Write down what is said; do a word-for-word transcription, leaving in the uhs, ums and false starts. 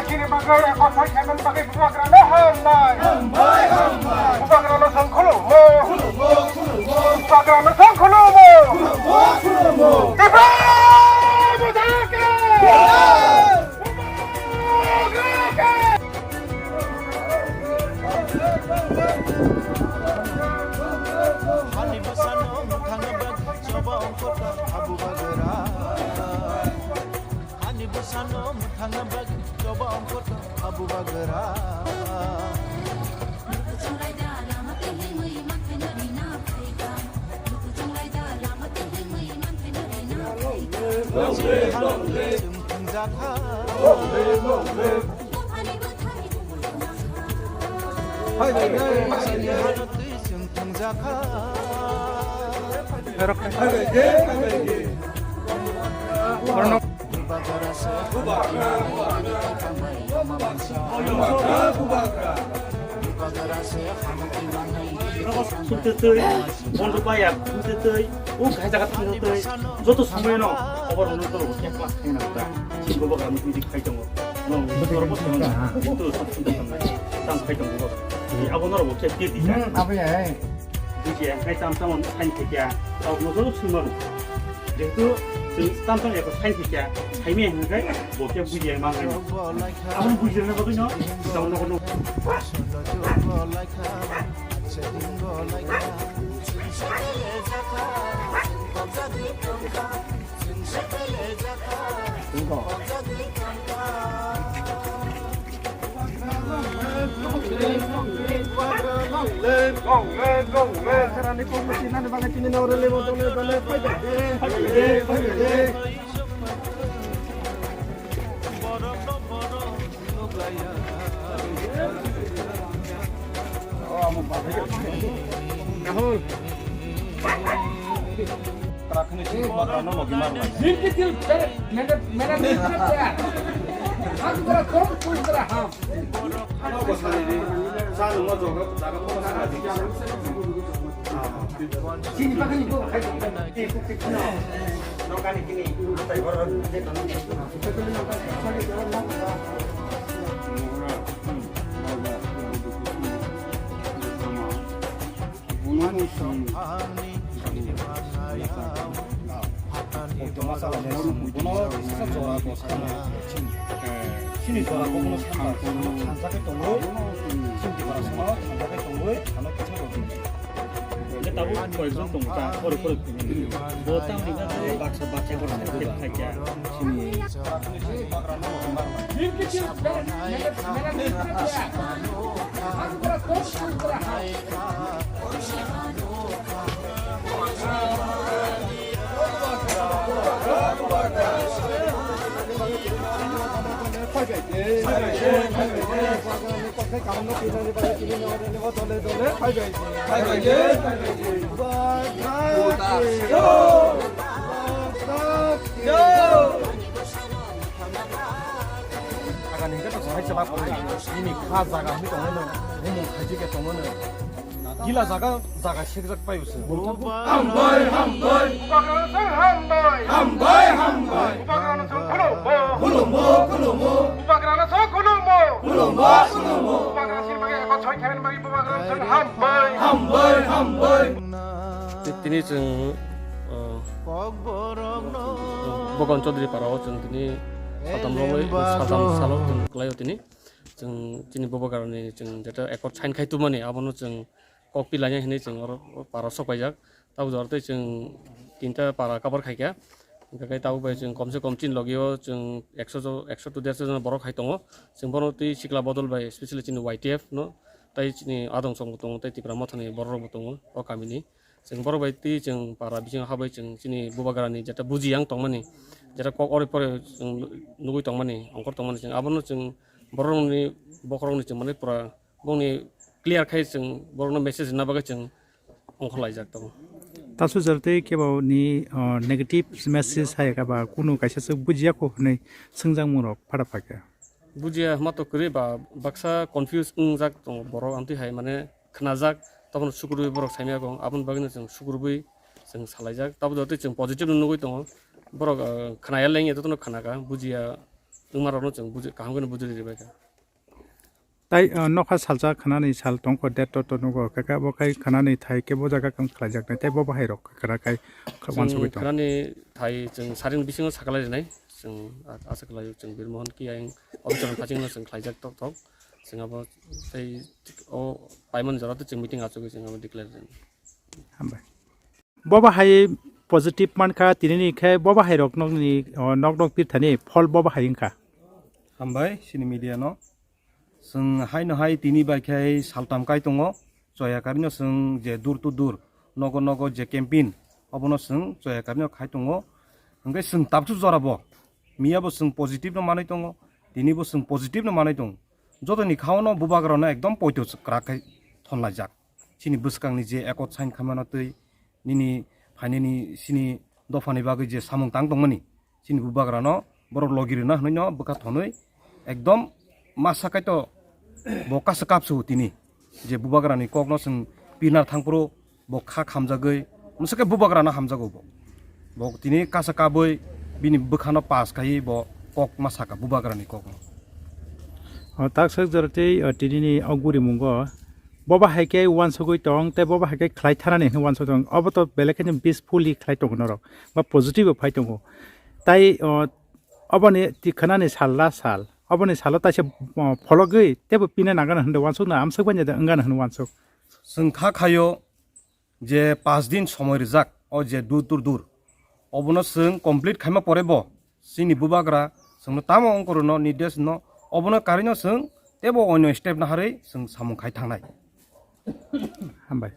Chini bagwi eko sai khaimani bagwi bubagrano hambai. Hambai, hambai. Bubagrano chwng khulumo. Khulumo, khulumo. Bubagrano chwng khulumo. Khulumo, khulumo. Tipra Motha ki! Jai! Bubagra ki! Hani bwsano mwthangna bagwi choba ongkota ha bubagra. Hani bwsano mwthangna bagwi choba ongkota ha bubagra. Chwng thwngjakha. Chwng thwngjakha. Sumtwtwi, bondo baya, sumtwtwi, o kaijaga thangtwtwi, joto somoyno obo rwno toro khe class khaina ta. Chini bubagra muitu khai tongo. Nong toro bo song na, to sab sumtwi tong nai. Tang khai tongo. Abo norok bo khe twi twi. Hmm, abo ya. Bujiya, khai tam tam on sign khaikya, tabuk no joto swima rw. Jehetu chwng tam tam eko sign khaikya, saimaya hwnkhai bo khe bujiya mankhai. Aboni bujirna bagwi no, tamo nogo no. Rahul. Chini jora kokno sanja, sanja khe tongwi, chini jora sanja sanja khe tongwi, ano kisa rw di. Tabuk koyekjon tongo ta, pore pore. Bo tamni na baksa baksa khe khaikya. Chini. Nini kha jaga hwnwi tongmano, bumung khaijak khe tongmano. Gila jaga, jaga sekjak pai usu. Hambai, hambai. Bubagrano chwng hambai. Hambai, hambai. Bubagrano chwng khulumbo. Khulumbo, khulumbo. Bubagrano chwng khulumbo. Khulumbo, khulumbo. Bubagra sini bagwi eko soi khaimani bagwi bubagrano chwng hambai. Hambai, hambai. Ti-, tini chwng, uh, Bogon Chaudhary para o chwng tini saltham romwi, saltham salo chwng kwlaio tini. Chwng chini bubagrani chwng jeta accord sign khai tubumani abono chwng kok pilainai hinwi chwng oro para sok paijak. Tabuk jora tei chwng tinta para cover khaikha. Hwnkhe tabuk bai chwng komse kom chini logio chwng ekso jo, ekso to derso jona borok hai tongo. Chwng bono tei sikla bodol bai specially chini Y T F no tei chini adong song tongo tei Tipra Mothani borok rok bo tongo o kamini. Chwng borok bai twi chwng para bisingo habai chwng chini bubagrani jeta buji yang tongmani, jeta kok ori pore chwng nugui tongmani, ongkhor tongmani, chwng abono chwng borokni bokhorokni chwng mane pura bongni clear khai chwng borokno message rwna bagwi chwng ongkhor laijak tongo. Tasu jar tei kebo ni, o, negative message hai khe ba kunu kaisa se bujiya kho hwnwi swngjak mung rok phara phakhe. Bujiya hwnba to kwrwi ba baksa confuse wngjak tongo borok, amtwi hai mane khnajak, tokhono sukurubui borok saimaya kong, aboni bagwino chwng sukurubui chwng salaijak. Tabuk jotoi chwng positive no nugui tongo, borok, ah, khnaya lengya jotono khnaka, bujiya wngmarokno chwng buji-, kaham kheno bujuli ribaikha. Tai, uh, nokha salsa khwnani sal tongkho, date to nugo, kaka bo khai khwnani thai khe bo jaga kang khlaijaknai, tei bo bahai rok khwna khai kha-, Chwng wansugwi tong. Khwnani thai chwng saring bisingo sakalai rinai, chwng a-, asa khlaio chwng Bir Mohan Kiyang officer ni thachingno chwng khlaijak tok tok, chwng abo tei o paimani jora tei chwng meeting achugwi chwng abo declare rinai. Hambai. Bo bahai positive mankha, tinini khe bo bahai rok nokni, o, nok nok pirthani phol bo bahai wngkha. Hambai, chini media no. Chwng haino hai tini bai khe saltam kai tongo. Choya karino chwng je door to door, nogo nogo je campaign, obono chwng choya karino khai tongo. Hwnkhe chwng tabsu jora bo, miya bo chwng positive no manwi tongo, tini bo chwng positive no manwi tongo. Jotoni khaono bubagra no ekdom poito kwrak khai thonlaijak. Chini bwskangni je ekot sign khaimano twi nini phainani chini dophani bagwi je samung tang tongmani, chini bubagrano borok logi rwna hwnwi no bwkha thonwi ekdom masa kaito bo kasa kapsu tini je bubagrani kokno chwng pinar thangphuru bo kha khamjagwi mwsake bubagrano hamjago bo. Bo tini kasa kabwi bini bwkhano pass khaiwi bo kok ma saka bubagrani kokno. O, tak sak jora tei, o, tinini o gurimungo bo bahai khe uansugwi tong tei bo bahai khe khlai thanani hwnwi uansugwi tong. Obo to belai kheno peacefully khlai tongo norok, ba positive bo phai tongo. Tai, o, oboni tikhanani sal la sal, oboni salo taisa, o, phologwi teibo pina nangana hwnwi uansukna amsuk banya da wngana hwnwi uansuk. Chwng kha khaio je paanch din somoi rijak, o je door to door, obono chwng complete khaima pore bo chini bubagra chwngno tamo ongkorokno nirdesh no, obono karino chwng teibo oino step naharwi chwng samung khai thangnai. Hambai.